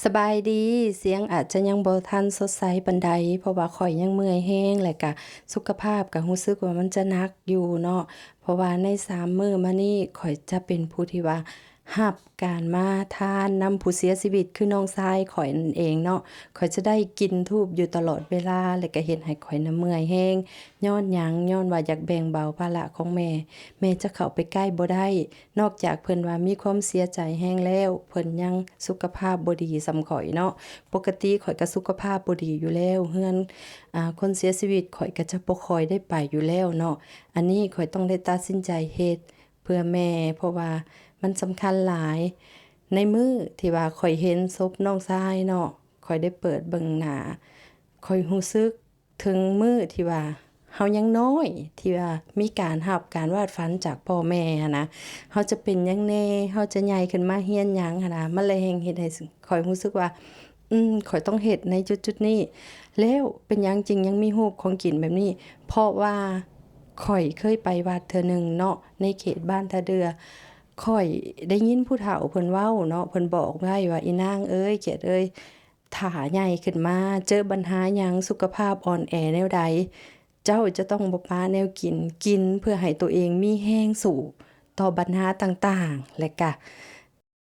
ສະບາຍດີ, ສຽງອາດຈະຍັງບໍ່ທັນສົດໃສປານໃດ ເພາະວ່າຂ້ອຍຍັງເມື່ອຍແຮງ ແລະກະສຸຂະພາບກະຮູ້ສຶກວ່າມັນຈະໜັກຢູ່ເນາະ ເພາະວ່າໃນສາມມື້ມານີ້ ຂ້ອຍຈະເປັນຜູ້ທີ່ວ່າຮັບການມາທານນຳຜູ້ເສຍຊີວິດ ຄືນ້ອງຊາຍຂ້ອຍນັ້ນເອງເນາະ. ຂ້ອຍຈະໄດ້ກິ່ນທູບຢູ່ຕະຫຼອດເວລາ ແລະກະເຮັດໃຫ້ຂ້ອຍນະເມື່ອຍແຮງ. ຍ້ອນຫຍັງ? ຍ້ອນວ່າຢາກແບ່ງເບົາພາລະຂອງແມ່. ແມ່ຈະເຂົ້າໄປໃກ້ບໍ່ໄດ້. ນອກຈາກເພິ່ນວ່າມີຄວາມເສຍໃຈແຮງແລ້ວ ເພິ່ນຍັງສຸຂະພາບບໍ່ດີສ່ຳຂ້ອຍເນາະ. ປົກກະຕິຂ້ອຍກະສຸຂະພາບບໍ່ດີຢູ່ແລ້ວ ເຮືອນ ອາ ຄົນເສຍຊີວິດຂ້ອຍກະຈະບໍ່ຄ່ອຍໄດ້ໄປຢູ່ແລ້ວເນາະ. ອັນນີ້ຂ້ອຍຕ້ອງໄດ້ຕັດສິນໃຈເຮັດເພື່ອແມ່ ເພາະວ່າມັນສຳຄັນຫຼາຍ. ໃນມື້ທີ່ວ່າຂ້ອຍເຫັນສົບນ້ອງຊາຍເນາະ ຂ້ອຍໄດ້ເປີດເບິ່ງໜ້າ ຂ້ອຍຮູ້ສຶກ ເຖິງມື້ທີ່ວ່າເຮົາຍັງນ້ອຍ ທີ່ວ່າມີການຮັບການວາດຝັນຈາກພໍ່ແມ່ຫັ້ນນະ ເຮົາຈະເປັນຫຍັງແດ່ ເຮົາຈະໃຫຍ່ຂຶ້ນມາຮຽນຫຍັງຫັ້ນນະ ມັນເລີຍແຮ່ງເຮັດໃຫ້ຂ້ອຍຮູ້ສຶກວ່າ ອືມ ຂ້ອຍຕ້ອງເຮັດໃນຈຸດໆນີ້. ແລ້ວເປັນຫຍັງຈຶ່ງຍັງມີຮູບຂອງກິນແບບນີ້? ເພາະວ່າຂ້ອຍເຄີຍໄປວັດເທື່ອໜຶ່ງເນາະ ໃນເຂດບ້ານທ່າເດື່ອ ຂ້ອຍໄດ້ຍິນຜູ້ເຖົ້າເພິ່ນເວົ້າເນາະ ເພິ່ນບອກໄວ້ວ່າ ອີນາງເອີຍ ເຂດເອີຍ ຖ້າໃຫຍ່ຂຶ້ນມາເຈີບັນຫາຫຍັງ ສຸຂະພາບອ່ອນແອແນວໃດ ເຈົ້າຈະຕ້ອງບໍ່ປະແນວກິນ, ກິນເພື່ອໃຫ້ໂຕເອງມີແຮງສູ້ຕໍ່ບັນຫາຕ່າງໆ ແລະກະ